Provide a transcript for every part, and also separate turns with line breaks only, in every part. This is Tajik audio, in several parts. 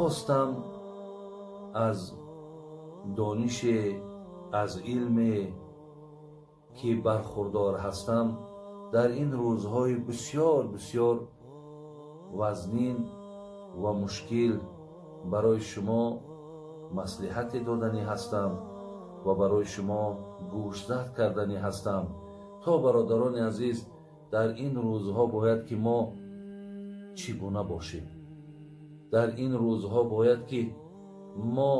Хостам аз донише, аз илме, ки бархурдор ҳастам, дар ин рӯзҳои бисёр бисёр вазнин ва мушкил барои шумо маслиҳате доданӣ ҳастам ва барои шумо гӯшзад карданӣ ҳастам. То бародарони азиз, дар ин рӯзҳо бояд ки мо чӣ гуна бошем, дар ин рӯзҳо бояд ки мо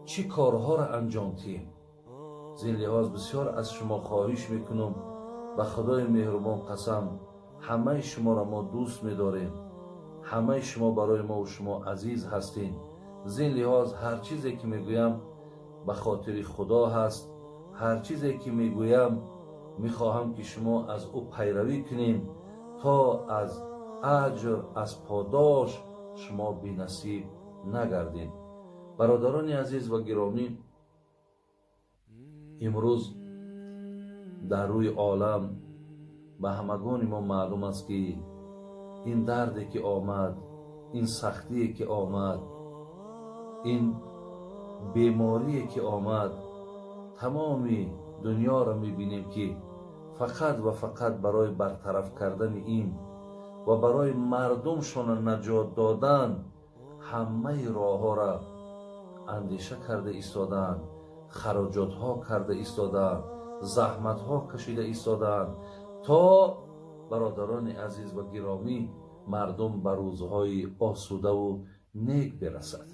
чӣ корҳоро анҷом диҳем. Зин лиҳоз бисёр аз шумо хоҳиш мекунам, ба Худои меҳрубон қасам, ҳамаи шуморо мо дӯст медорем, ҳамаи шумо барои мову шумо азиз ҳастед. Зин лиҳоз ҳар чизе ки мегӯям, ба хотири Худо ҳаст. Ҳар чизе ки мегӯям, мехоҳам ки шумо аз ӯ пайравӣ кунем, то аз аҷр, аз подош шумо бенасиб нагардед. Бародарони азиз ва гиромӣ, имрӯз дар рӯи олам ба ҳамагони мо маълум аст, ки ин дарде ки омад, ин сахтие ки омад, ин беморие ки омад, тамоми дунёро мебинем, ки фақат ва фақат барои бартараф кардани ин ва барои мардумшона наҷот додан ҳамаи роҳҳоро андеша карда истодаанд, хароҷотҳо карда истодаанд, заҳматҳо кашида истодаанд, то бародарони азиз ва гиромӣ, мардум ба рӯзҳои осудаву нек бирасад.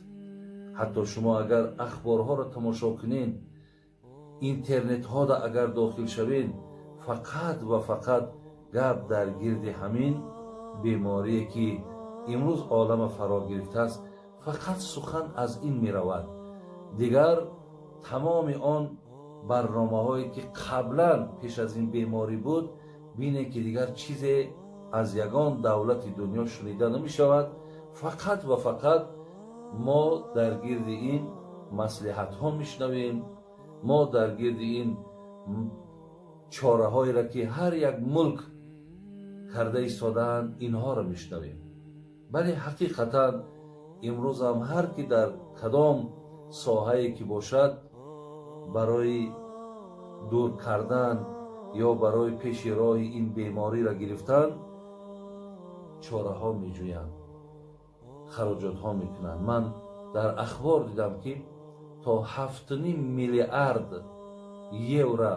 Ҳатто шумо агар ахборҳоро тамошо кунед, интернетҳода агар дохил шавед, фақат ва фақат гап дар гирди ҳамин беморие, ки имрӯз олама фаро гирифтааст, фақат сухан аз ин меравад. Дигар тамоми он барномаҳое, ки қаблан пеш аз ин беморӣ буд, бинед, ки дигар чизе аз ягон давлати дунё шунида намешавад. Фақат ва фақат мо дар гирди ин маслиҳатҳо мешунавем, мо дар гирди ин чораҳоеро, ки ҳар як мулк карда истодаанд, инҳоро мешунавем. Бале, ҳақиқатан имрӯзам ҳар ки дар кадом соҳае ки бошад, барои дур кардан ё барои пеши роҳи ин бемориро гирифтан чораҳо меҷӯянд, хароҷотҳо мекунанд. Ман дар ахбор дидам, ки то 7,5 миллиард евро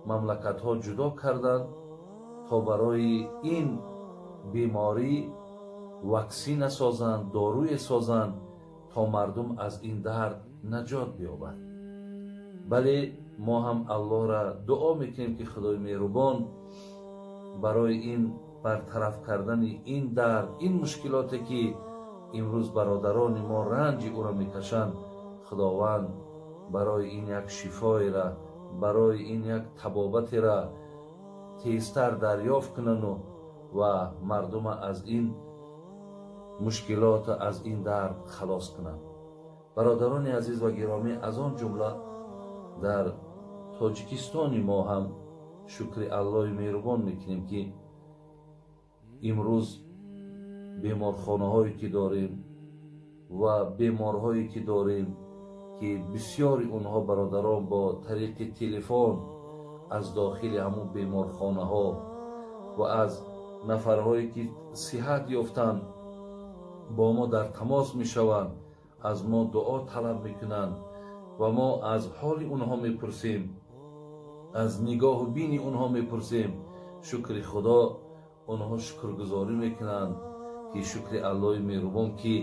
мамлакатҳо ҷудо карданд, то барои ин беморӣ ваксина созанд, доруе созанд, то мардум аз ин дард наҷот биёбад. Бале, мо ҳам Аллоҳра дуо мекунем, ки Худои меҳрубон барои ин бартараф кардани ин дард, ин мушкилоте, ки имрӯз бародарони мо ранҷи ӯро мекашанд, Худованд барои ин як шифоера, барои ин як табобатера тезтар дарёфт кунану ва мардума аз ин мушкилоту аз ин дард халос кунанд. Бародарони азиз ва гиромӣ, аз он ҷумла дар Тоҷикистони мо ҳам шукри Аллоҳи меҳрубон мекунем, ки имрӯз беморхонаҳое ки дорем ва беморҳое ки дорем, ки бисёри онҳо бародарон бо тариқи телефон аз дохили ҳамун беморхонаҳо ва аз нафарҳое, ки сиҳат ёфтанд, бо мо дар тамос мешаванд, аз мо дуо талаб мекунанд ва мо аз ҳоли онҳо мепурсем, аз нигоҳу бини онҳо мепурсем. Шукри Худо, онҳо шукргузорӣ мекунанд, ки шукри Аллоҳи меҳрубон, ки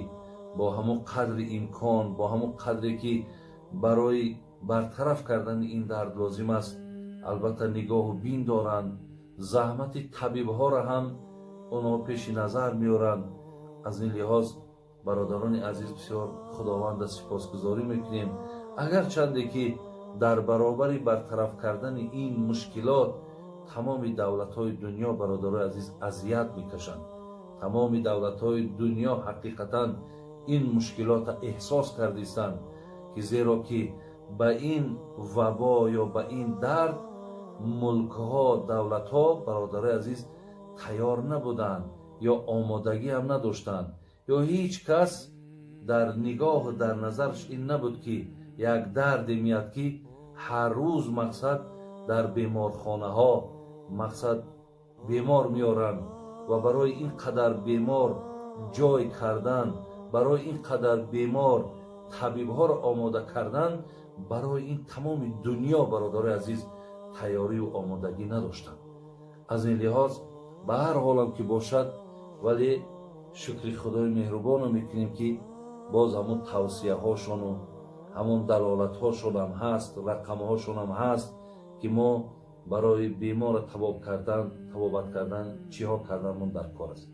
бо ҳамон қадри имкон, бо ҳамон қадре, ки барои бартараф кардани ин дард лозим аст, албатта нигоҳу бин доранд, заҳмати табибҳоро ҳам онҳо пеши назар меоранд. Аз ин лиҳоз, бародарони азиз, бисёр Худованда сипосгузорӣ мекунем. Агарчанде ки дар баробари бартараф кардани ин мушкилот тамоми давлатҳои дунё, бародарои азиз, азият мекашанд, тамоми давлатҳои дунё ҳақиқатан ин мушкилотро эҳсос кардистанд, ки зеро ки ба ин вабо ё ба ин дард мулкҳо, давлатҳо, бародарои азиз, тайёр набуданд ё омодагӣ ҳам надоштанд, ё ҳеҷ кас Дар нигоҳу дар назараш ин набуд, ки як дарде меяд, ки ҳар рӯз мақсад дар беморхонаҳо мақсад бемор меоранд ва барои ин қадар бемор ҷой кардан, барои ин қадар бемор табибҳоро омода кардан, барои ин тамоми дунё, бародарои азиз, тайёрию омодагӣ надоштанд. Аз ин лиҳоз, ба ҳар ҳолам ки бошад, вале шукри Худои меҳрубоно мекунем, ки боз ҳамун тавсияҳошону ҳамун далолатҳошонам ҳаст, рақамҳошонам ҳаст, ки мо барои беморро табоб кардан, табобат кардан чиҳо карданмон дар кор аст.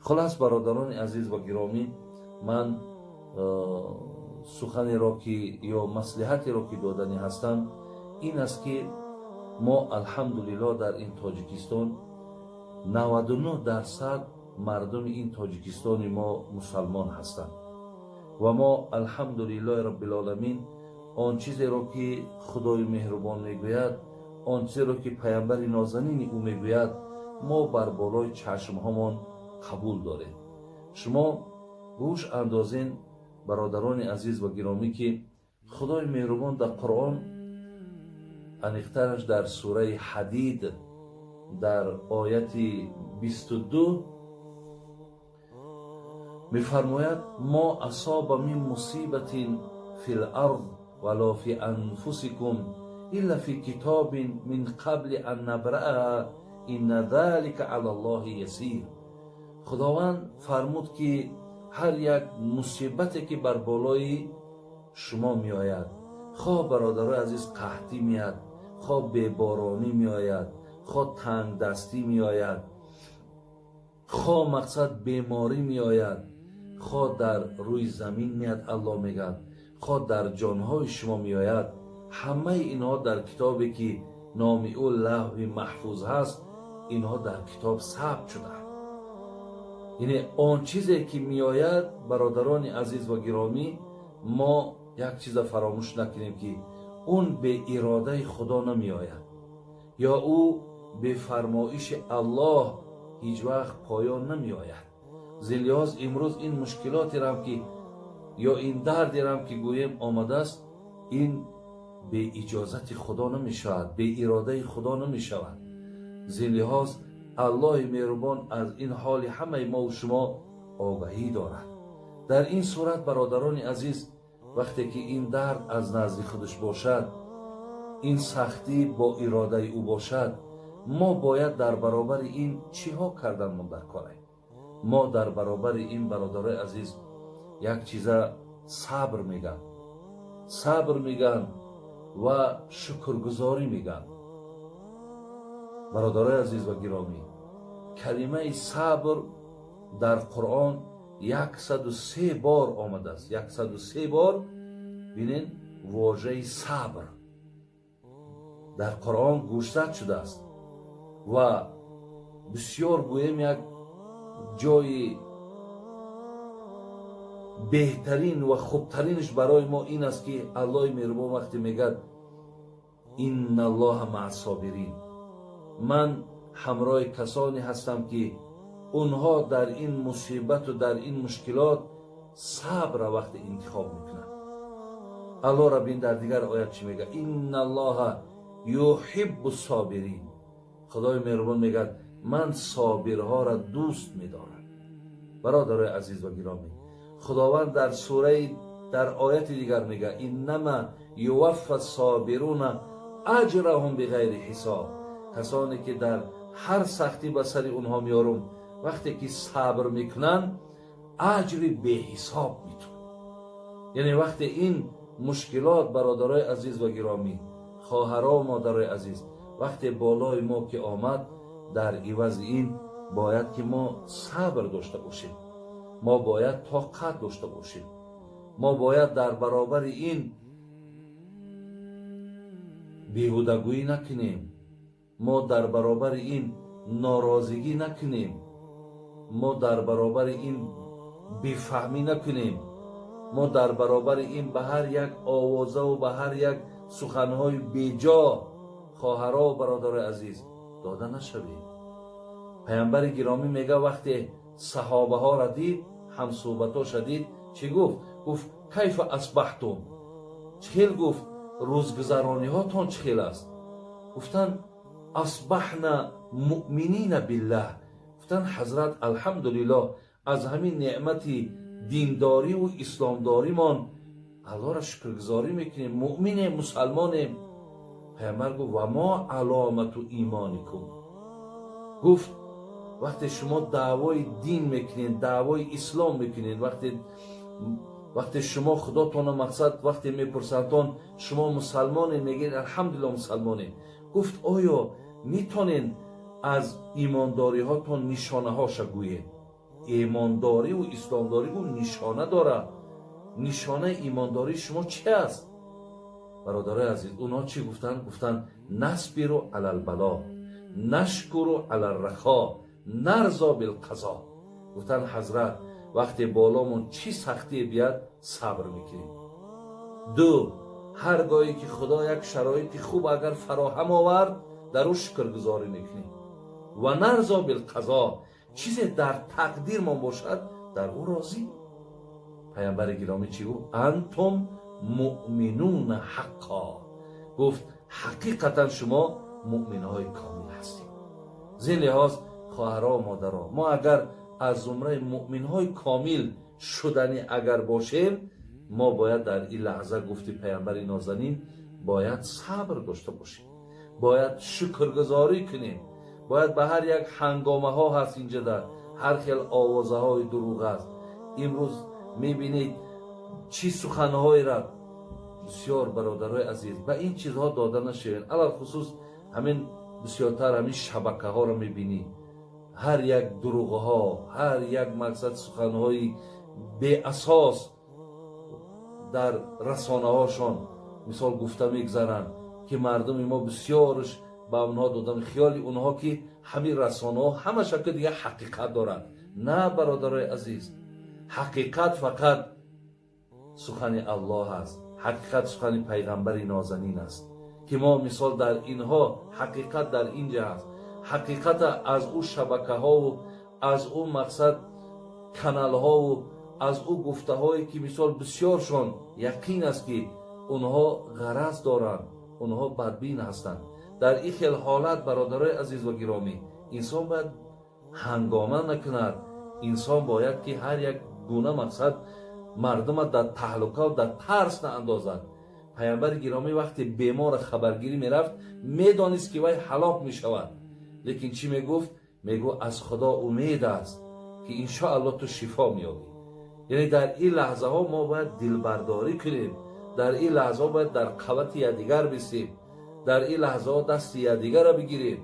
Хулас, бародарони азиз ва гиромӣ, ман суханеро ки ё маслиҳатеро ки доданӣ ҳастам, ин аст, ки мо, алҳамдулиллоҳ, дар ин Тоҷикистон 99% мардуми ин Тоҷикистони мо мусалмон ҳастанд ва мо, алҳамдулиллоҳи роббилоламин, он чизеро ки Худои меҳрубон мегӯяд, он чизеро ки паямбари нозанини ӯ мегӯяд, мо бар болои чашмҳомон қабул дорем. Шумо гӯш андозен, бародарони азиз ва гиромӣ, ки Худои меҳрубон дар Қуръон, аниқтараш дар сураи Ҳадид, дар ояти 22 мефармояд: «Мо асоба мин мусибатин фи лард вало фи анфусикум илла фи китобин мин қабли ан набрааҳа инна залика ала Аллоҳи ясир». Худованд фармуд, ки ҳар як мусибате ки бар болои шумо меояд, хоҳ, бародарои азиз, қаҳтӣ меяд, хоҳ беборонӣ меояд, хоҳ тангдастӣ меояд, хоҳ мақсад беморӣ меояд, хоҳ дар рӯи замин меяд, Аллоҳ мегӯяд, хоҳ дар ҷонҳои шумо меояд, ҳамаи инҳо дар китобе ки номи ӯ Лавҳи Маҳфуз ҳаст, инҳо дар китоб сабт шудаанд. Яъне он чизе ки меояд, бародарони азиз ва гиромӣ, мо як чиза фаромӯш накунем, ки он беиродаи Худо намеояд ё ӯ бефармоиши Аллоҳ ҳеҷ вақт поён намеояд. Зин лиҳоз, имрӯз ин мушкилотерам ки ё ин дардерам ки гӯем омадааст, ин беиҷозати Худо намешавад, беиродаи Худо намешавад. Зин лиҳоз, Аллоҳи меҳрубон аз ин ҳоли ҳамаи мову шумо огаҳӣ дорад. Дар ин сурат, бародарони азиз, вақте ки ин дард аз назди худаш бошад, ин сахтӣ бо иродаи ӯ бошад, мо бояд дар баробари ин чиҳо карданмон дар корем? Мо дар баробари ин, бародарои азиз, як чиза сабр мегӯянд, сабр мегӯянд ва шукргузорӣ мегӯянд. Бародарои азиз ва гиромӣ, калимаи сабр дар Қуръон 103 бор омадааст, 103 бор. Бинед, вожаи сабр дар Қуръон гӯшзад шудааст ва бисёр, гӯем, як ҷои беҳтарин ва хубтаринаш барои мо ин аст, ки Аллоҳи меҳрубон вақте мегӯяд: «Инналлоҳа маа собирин», ман ҳамроҳи касоне ҳастам, ки онҳо дар ин мусибату дар ин мушкилот сабра вақте интихоб мекунанд. Аллоҳ бин, дар дигар оят чӣ мегӯяд? «Инналлоҳа юҳиббу собирин». Худои меҳрубон мегӯяд: «Ман собирҳоро дӯст медорам». Бародарои азиз ва гиромӣ, Худованд дар сураи, дар ояти дигар мегӯяд: «Иннама юваффа собируна аҷраҳум биғайри ҳисоб». Касоне ки дар ҳар сахтӣ ба сари онҳо меорум, вақте ки сабр мекунанд, аҷри беҳисоб метавонанд. Яъне вақте ин мушкилот, бародарои азиз ва гиромӣ, хоҳаро, модарои азиз, вақте болои мо ки омад, дар ивази ин бояд ки мо сабр дошта бошем, мо бояд тоқат дошта бошем, мо бояд дар баробари ин беҳудагӯӣ накунем, мо дар баробари ин норозигӣ накунем, мо дар баробари ин бефаҳмӣ накунем, мо дар баробари ин ба ҳар як овозаву ба ҳар як суханҳои беҷо, хоҳаро, бародарои азиз, дода нашавем. Паямбари гиромӣ мега, вақте саҳобаҳоро дид, ҳамсӯҳбатоша дид, чӣ гуфт? Гуфт: «كيف أصبحتم؟» Чӣ хел, гуфт, рӯзгузарониҳотон чӣ хел аст? Гуфтанд: «أصبحنا مؤمنين بالله». Гуфтанд: «Ҳазрат, алҳамдулиллоҳ, аз ҳамин неъмати диндориву исломдоримон Аллоҳро шукргузорӣ мекунем, муъминем, мусалмонем». Пайғамбар гуфт: «وما علامة إيمانكم؟» Гуфт: «Вақте шумо даъвои дин мекунед, даъвои ислом мекунед, вақте шумо худотона мақсад, вақте мепурсандтон, шумо мусалмонед, мегӯед: алҳамдулилло, мусалмонем». Гуфт: «Оё метонед аз имондориҳотон нишонаҳоша гӯед?» Имондориву исломдорӣ, гуфт, нишона дорад. Нишонаи имондории шумо чи аст? Бародарои азиз, онҳо чӣ гуфтанд? Гуфтанд: «نصبر على البلاء، نشكر على الرخاء، نرضى بالقضاء». Гуфтанд: «Ҳазрат, вақте боломон чӣ сахтие бияд, сабр мекунем. Ду, ҳар гоҳе ки Худо як шароити хуб агар фароҳам овард, дар ӯ шукргузорӣ мекунем. و نرضى بالقضاء, чизе дар тақдирмон бошад, дар ӯ розӣ». Пайғамбари гиромӣ чӣ гуфт? «أنتم مؤمنون حقا». Гуфт: «Ҳақиқатан шумо муъминҳои комил ҳастед». Зин лиҳоз, хоҳаро, модаро, мо агар аз зумраи муъминҳои комил шуданӣ агар бошем, мо бояд дар ин лаҳза, гуфти пайғамбари нозанин, бояд сабр дошта бошем, бояд шукргузорӣ кунем, бояд ба ҳар як ҳангомаҳо ҳаст, инҷада ҳар хел овозаҳои дурӯғ аст. Имрӯз мебинед, чӣ суханҳоеро бисёр. Бародарои азиз, ба ин чизҳо дода нашавед. Алалхусус ҳамин бисёртар ҳамин шабакаҳоро мебинӣ, ҳар як дурӯғҳо, ҳар як мақсад суханҳои беасос дар расонаҳошон мисол гуфта мегзаранд, ки мардуми мо бисёрш ба онҳо додан, хиёли онҳо ки ҳамин расонаҳо ҳама шакли дига ҳақиқат дорад. На, бародарои азиз, ҳақиқат фақат сухани Аллоҳ аст, ҳақиқат сухани пайғамбари нозанин аст, ки мо мисол дар инҳо ҳақиқат дар инҷа аст. Ҳақиқата аз ӯ шабакаҳову аз ӯ мақсад каналҳову аз ӯ гуфтаҳое ки мисол бисёршон яқин аст, ки онҳо ғараз доранд, онҳо бадбин ҳастанд. Дар ин хел ҳолат, бародарои азиз ва гиромӣ, инсон бояд ҳангома накунад. Инсон бояд ки ҳар як гуна мақсад мардума дар таҳлукаву дар тарс наандозад. Пайғамбари гиромӣ вақте бемора хабаргирӣ мерафт, медонист, ки вай ҳалок мешавад, лекин чӣ мегуфт? Мегуфт: «Аз Худо умед аст, ки иншоалло ту шифо меёбӣ». Яъне дар ин лаҳзаҳо мо бояд дилбардорӣ кунем, дар ин лаҳзаҳо бояд дар қавати якдигар бисем, дар ин лаҳзаҳо дасти якдигарро бигирем.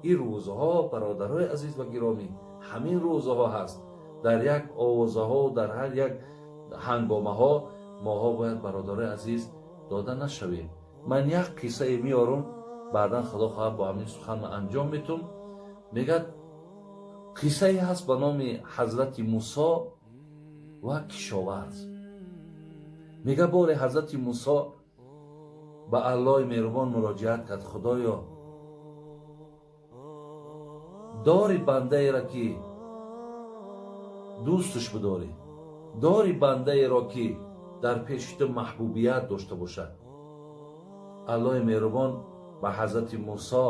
Ин рӯзҳо, бародарои азиз ва гиромӣ, ҳамин рӯзҳо ҳаст. Дар як овозаҳо, дар ҳар як ҳангомаҳо моҳо бояд, бародарои азиз, дода нашавем. Ман як қиссае меорум, баъдан, Худо хоҳад, бо ҳамин сухан ман анҷом метум. Мегӯяд, қиссае ҳаст ба номи ҳазрати Мусо ва кишоварз. Мега, боре ҳазрати Мусо ба Аллоҳи меҳрубон муроҷиат кард: «Худоё, дори бандаеро, ки дӯсташ бидорӣ, дори бандаеро, ки дар пеши ту маҳбубият дошта бошад». Аллоҳи меҳрубон ба ҳазрати Мусо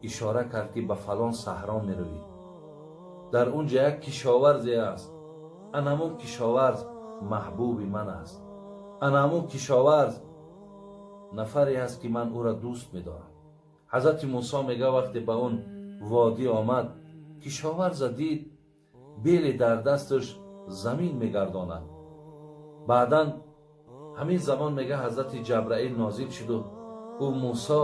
ишора кард, ки ба фалон саҳро меравӣ, дар он ҷа як кишоварзе аст, ана ҳамон кишоварз маҳбуби ман аст, ана ҳамон кишоварз нафаре аст, ки ман ӯро дӯст медорам. Ҳазрати Мусо, мега, вақте ба он водӣ омад, кишоварза дид, беле дар дасташ замин мегардонад. Баъдан ҳамин замон, мега, ҳазрати Ҷабраил нозил шуду гуфт: «Мусо,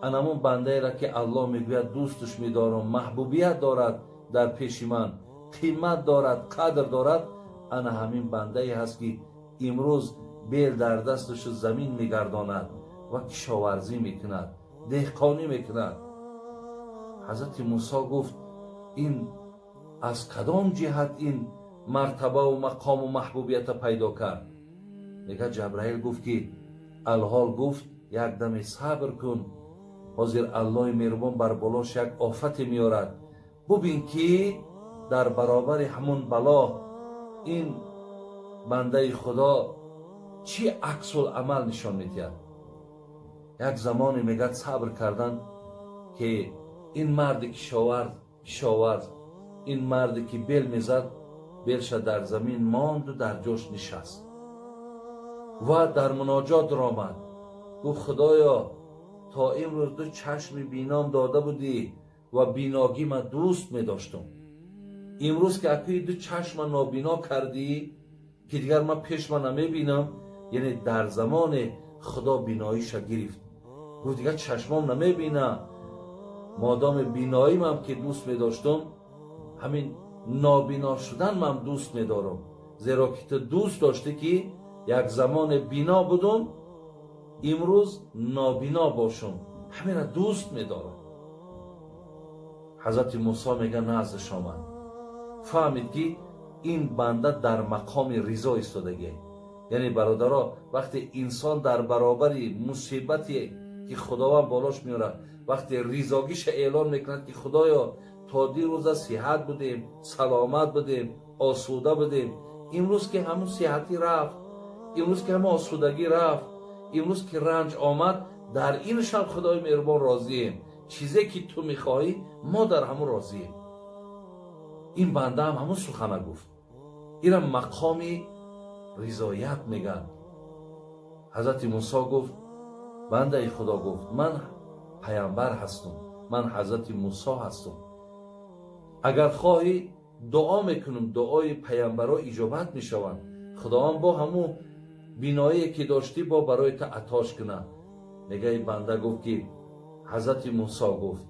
анамон бандаеро, ки Аллоҳ мегӯяд дӯсташ медорам, маҳбубият дорад, дар пеши ман қимат дорад, қадр дорад, ана ҳамин бандае ҳаст, ки имрӯз бел дар дасташу замин мегардонад ва кишоварзӣ мекунад, деҳқонӣ мекунад». Ҳазрати Мусо гуфт: «Ин аз кадом ҷиҳат ин мартабаву мақому маҳбубията пайдо кард?» Мега, Ҷабраил гуфт, ки алҳол гуфт: «Як даме сабр кун, ҳозир Аллоҳи меҳрубон бар болош як офате меорад, бубин, ки дар баробари ҳамон бало ин Бандаи Худо чӣ аксулъамал нишон медиҳад? Як замоне, мегӯяд, сабр кардан, ки ин марди кишоварз, ин марде ки бел мезад, белша дар замин монду дар ҷош нишаст ва дар муноҷот даромад. Гуфт: «Худоё, то имрӯз ду чашми бином дода будӣ ва биногӣ ма дӯст медоштум. Имрӯз ки акӯи ду чашма нобино кардӣ, ки дигар ман пешма намебинам». Яъне дар замоне Худо биноиша гирифт, гуфт: «Дигар чашмом намебина. Модоми биноимам ки дӯст медоштум, ҳамин нобино шудан ман дӯст медорам, зеро ки ту дӯст доштӣ, ки як замоне бино будум, имрӯз нобино бошум, ҳамина дӯст медорам». Ҳазрати Мусо, мега, наздаш омад, фаҳмид, ки ин банда дар мақоми ризо истодагӣ. Яъне, бародаро, вақте инсон дар баробари мусибате, ки Худованд болош меорад, вақте ризогиша эълон мекунад, ки «Худоё, то дирӯза сиҳат будем, саломат будем, осуда будем, имрӯз ки ҳамун сиҳатӣ рафт, имрӯз ки ҳамун осудагӣ рафт, имрӯз ки ранҷ омад, дар ин шаб, Худои меҳрубон, розием. Чизе ки ту мехоҳӣ, мо дар ҳамун розием». Ин бандаам ҳамун сухана гуфт. Ира мақоми ризоят мегӯянд. Ҳазрати Мусо гуфт: «Бандаи Худо, — гуфт, — ман паямбар ҳастум, ман ҳазрати Мусо ҳастум. Агар хоҳӣ, дуо мекунам, дуои паямбарро иҷобат мешаванд. Худованд бо ҳамун биноие ки доштӣ, бо барои ту атош кунад». Мегаи, банда гуфт, ки ҳазрати Мусо гуфт: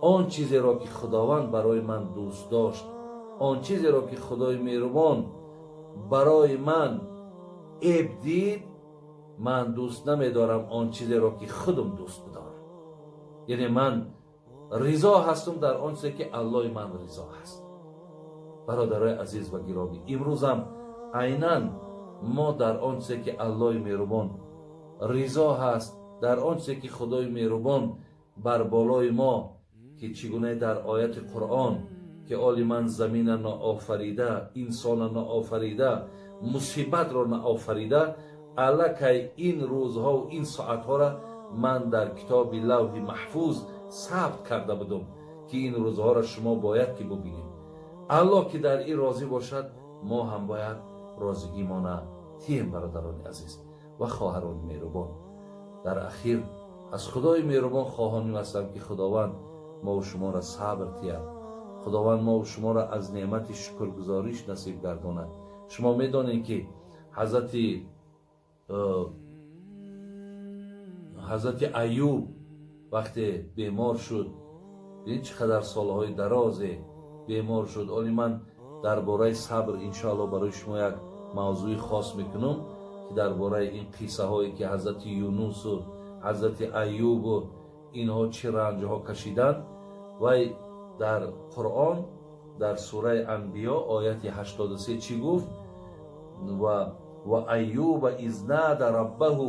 «Он чизеро, ки Худованд барои ман дӯст дошт, он чизеро, ки Худои меҳрубон барои ман эб дид, ман дӯст намедорам он чизеро, ки худам дӯст бидорам. Яъне ман ризо ҳастам дар он чизе, ки Аллоҳи ман ризо ҳаст». Бародарои азиз ва гиромӣ, имрӯзам айнан мо дар он чизе, ки Аллоҳи меҳрубон ризо ҳаст, дар он чизе, ки Худои меҳрубон бар болои мо, ки чӣ гуна дар ояти Қуръон, ки оли ман замина наофарида, инсона наофарида, мусибатро наофарида, аллакай ин рӯзҳову ин соатҳоро ман дар китоби Лавҳи Маҳфуз сабт карда будум, ки ин рӯзҳоро шумо бояд ки бубинед. Аллоҳ ки дар ин розӣ бошад, мо ҳам бояд розигимона тием. Бародарони азиз ва хоҳарони меҳрубон, дар ахир аз Худои меҳрубон хоҳоним ҳастам, ки Худованд мову шуморо сабр тиҳад, Худованд мову шуморо аз неъмати шукргузориш насиб гардонад. Шумо медонед, ки ҳазрати Аюб вақте бемор шуд, бинед, чӣ қадар солҳои дарозе бемор шуд. Оли ман дар бораи сабр, иншоалло, барои шумо як мавзӯи хос мекунам, ки дар бораи ин қиссаҳое, ки ҳазрати Юнусу ҳазрати Аюбу инҳо чӣ ранҷҳо кашиданд. Вай дар Қуръон, дар сураи Анбиё, ояти 83 чӣ гуфт? «وأيوب إذ نادى ربه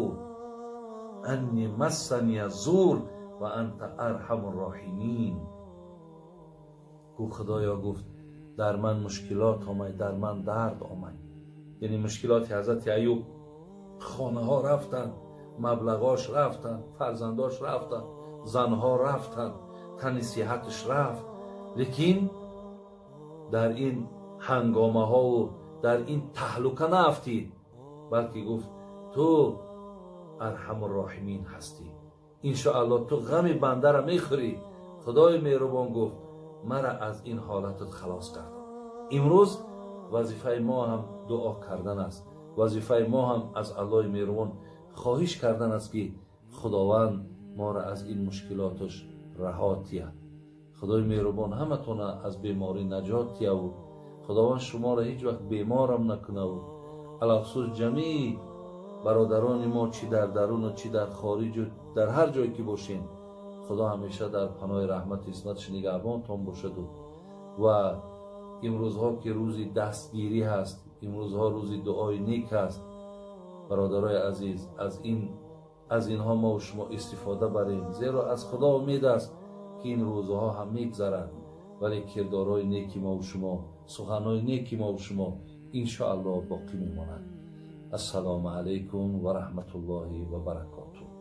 أني مسني الضر وأنت أرحم الراحمين». Гуфт: «Худоё, — гуфт, — дар ман мушкилот омад, дар ман дард омад». Яъне мушкилоти ҳазрати Аюб: хонаҳо рафтанд, маблағош рафтанд, фарзандош рафтанд, занҳо рафтанд, тани сиҳаташ рафт. Лекин дар ин ҳангомаҳову дар ин таҳлука наафтид, балки гуфт: «Ту Арҳамурроҳимин ҳастӣ, иншоалло, ту ғами бандара мехӯрӣ». Худои меҳрубон, гуфт, мара аз ин ҳолатат халос кардам. Имрӯз вазифаи мо ҳам дуо кардан аст, вазифаи мо ҳам аз Аллоҳи меҳрубон хоҳиш кардан аст, ки Худованд моро аз ин мушкилоташ раҳо тиҳад. Худои меҳрубон ҳаматона аз беморӣ наҷот тиҳаву Худованд шуморо ҳеҷ вақт беморам накунаву алахусус ҷамии бародарони мо, чӣ дар даруну чӣ дар хориҷу дар ҳар ҷое ки бошем, Худо ҳамеша дар паноҳи раҳмати исматаш нигаҳбонтон бошаду. Ва имрӯзҳо, ки рӯзи дастгирӣ ҳаст, имрӯзҳо рӯзи дуои нек аст, бародарои азиз, аз инҳо мо шумо истифода барем, зеро аз Худо умед аст, ки ин рӯзҳо ҳам мегзарад, вале кирдорҳои неки мову шумо, суханҳои неки мову шумо. Иншоаллоҳ, боқӣ мемонад. Ассалому алайкум ва раҳматуллоҳи ва баракотуҳ.